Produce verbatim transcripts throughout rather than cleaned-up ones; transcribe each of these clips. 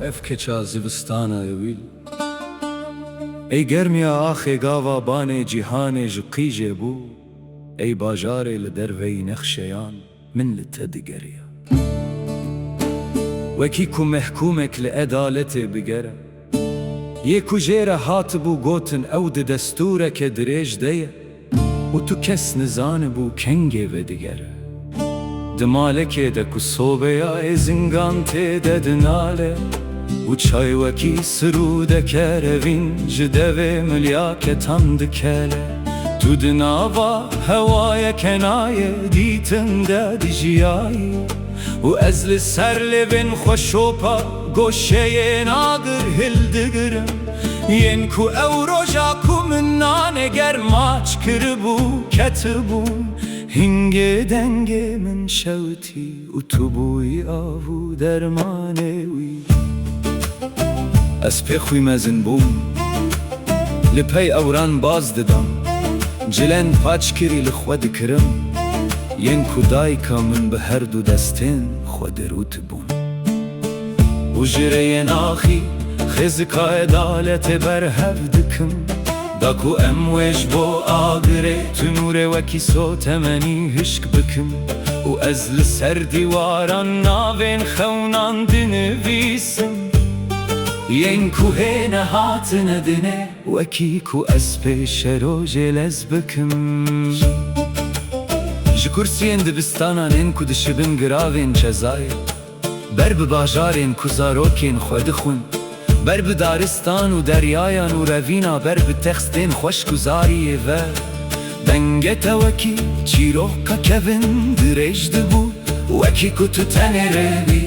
Ev keça zivistana ewîl. Ey germiya axê gava banê cîhanê ji qîjê bû, ey bajarê li derveyî nexşeyan, min li te digeriya. Wekî ku mehkûmek li edaletê bigere, yê ku jê re hatibû gotin ew di destûreke dirêj de ye û tu kes nizanibû kengê vedigere. Di malekê de ku sobeya êzingan tê de dinale û çay wekî sirûdeke revîn ji devê milya ketan dikele. Tu di nava hewayeke nayê dîtin de dijiyayî û ez li ser lêvên xwe şopa goşeyên agir hildigirim. Yên ku ew roja ku min nanê germ maç kiribû, ketibûn hingê dengê min şewitî û tu bûyî av û dermanê wî. Ez pê xwî mezin bûm, li pey ewran baz didam, cilên paçkirî li xwe dikirim, yên ku dayika min bi her du destên xwe dirûtibûn. Û ji rêyên axî xêzika edaletê berhev dikim, da ku em wê ji bo agirê tinûrê wekî sotemenî hişk bikim û ez li ser dîwaran navên xewnan dinivîsim, yên ku hê nehatine dinê, wekî ku ez pêşerojê lez bikim. Ji kursiyên dibistanan ên ku dişibin giravên cezayê, ber bi bajarên ku zarokên xwe dixwin, ber bi daristan û deryayan û revîna ber bi textên xweşguzariyê ve, dengê te wekî çîroka kevin dirêj dibû, wekî ku tu tenê rê bî.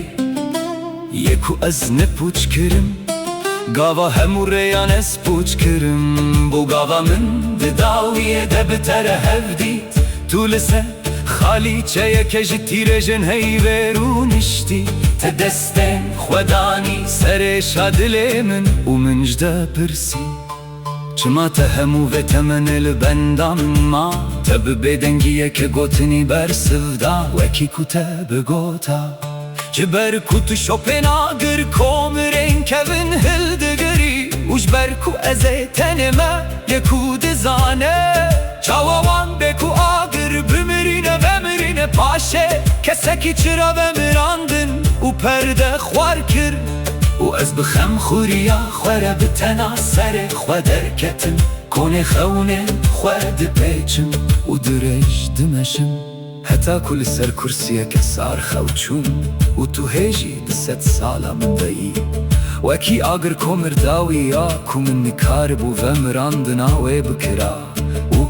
Yê ku ez nepûç kirim, gava hemû rêyan ez pûç kirim, bo gava min di dawiyê de bi te re hev dît, tu li ser xalîçeyeke ji tîrêjên heyvê rûniştî, te destên xwe danî serê şa dilê min û min ji de pirsî, çima te hemû vê temenê li benda min ma? Te bi bêdengiyeke gotinî bersiv da, wekî ku te bigota. Ji ber ku tu şopên agir komirên kevin hildigirî û ji ber ku ez ê tenê me yê ku dizane çawa wan bê ku agir bimirîne, vemirîne, paşê kesekî çira vemirandin û perde xwar kir û ez bi xemxuriya xwe re bi tena serê xwe derketim. Konê xewnên xwe dipêçim û dirêj dimeşim. Heta ku li ser kursiyeke sar xew çûm û tu hê jî di sedsala min de yî. Wekî agir komir dawî ya ku min nikaribû vemirandina wê bikira. Û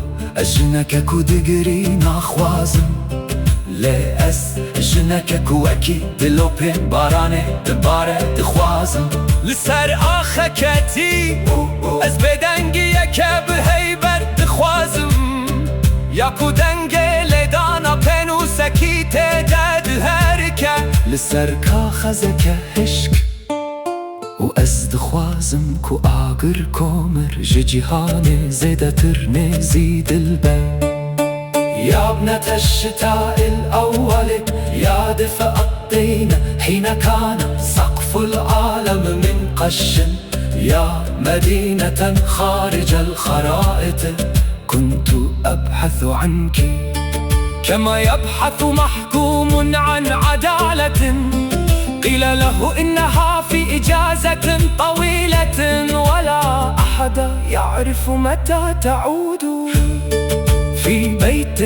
ez jineke ku digirî naxwazim. Lê ez jineke ku wekî dilopên baranê dibare dixwazim. Li ser axe ketî, ez bêdengiyeke bi heyber dixwazim. Ya ku dengê lêdana pênûsekî tê de diherike. Li ser kaxezeke hişk. û ez dixwazim ku agir komir ji cîhanê zêdetir nêzî dil be. يا ابنة الشتاء الأول، يا دفء الطين حين كان سقف العالم من قش، يا مدينة خارج الخرائط، كنت أبحث عنك كما يبحث محكوم عن عدالة. قيل له إنها في إجازة طويلة ولا أحد يعرف متى تعود. في بيت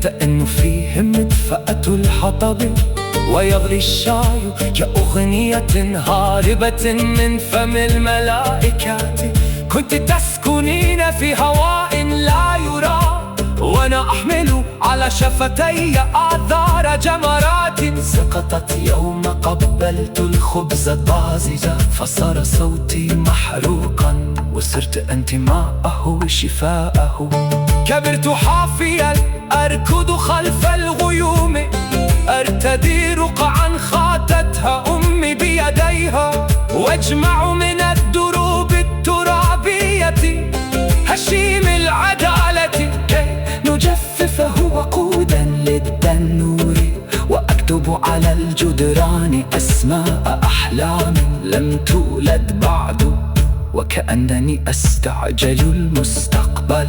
تئن فيه مدفأة الحطب، ويغلي الشاي كأغنية هاربة من فم الملائكة. كنت تسكنين في هواء لا يرى، وأنا أحمل على شفتي آثار جمرات سقطت يوم قبلت الخبز الطازج، فصار صوتي محروقا، وصرت أنت ماءه وشفاءه. كبرت حافيا أركض خلف الغيوم، أرتدي رقعا خاتتها أمي بيديها، وأجمع من الدروب الترابية هشيم العدالة كي نجففه وقودا للتنور، وأكتب على الجدران أسماء أحلام لم تولد بعد، وكأنني أستعجل المستقبل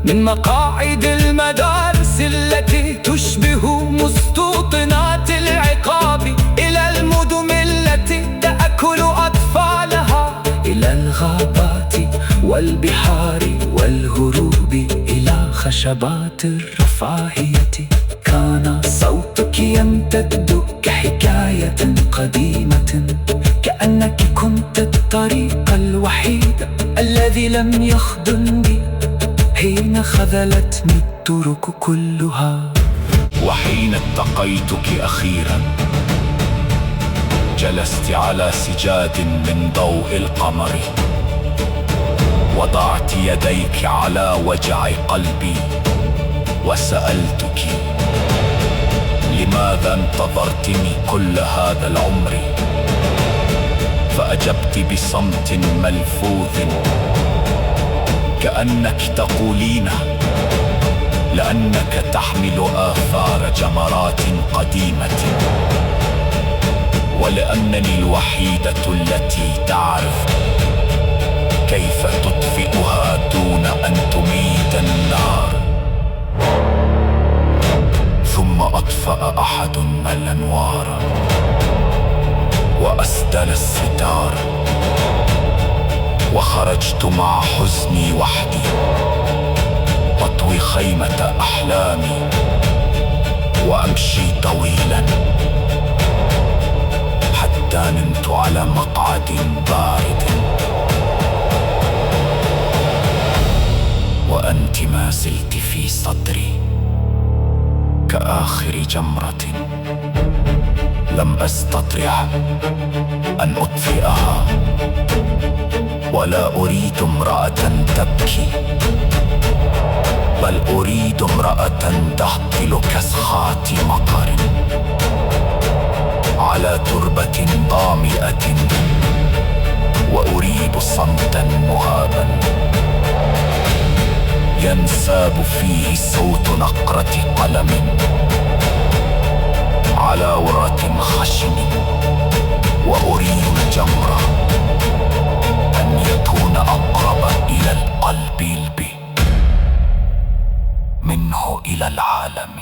من مقاعد المدارس التي تشبه مستوطنات العقاب، إلى المدن التي تأكل أطفالها، إلى الغابات والبحار والهروب إلى خشبات الرفاهية. كان صوتك يمتد كحكاية قديمة، كأنك كنت الطريق الوحيد الذي لم يخذلني حين خذلتني الطرق كلها. وحين التقيتك أخيرا، جلست على سجاد من ضوء القمر، وضعت يديك على وجع قلبي، وسألتك: لماذا انتظرتني كل هذا العمر؟ فأجبت بصمت ملفوظ، كأنك تقولين: لأنك تحمل آثار جمرات قديمة، ولأنني الوحيدة التي تعرف كيف تطفئها دون أن تميت النار. ثم أطفأ أحد الأنوار وأسدل الستار، وخرجت مع حزني وحدي، أطوي خيمة أحلامي وأمشي طويلا حتى نمت على مقعد بارد وأنت ما زلت في صدري كآخر جمرة لم أستطع أن أطفئها. ولا أريد امرأة تبكي، بل أريد امرأة تهطل كسخات مطر على تربة ظامئة، وأريد صمتا مهابا ينساب فيه صوت نقرة قلم على ورة خشن، وأريد الجمر أن يكون أقرب إلى القلب الب منه إلى العالم.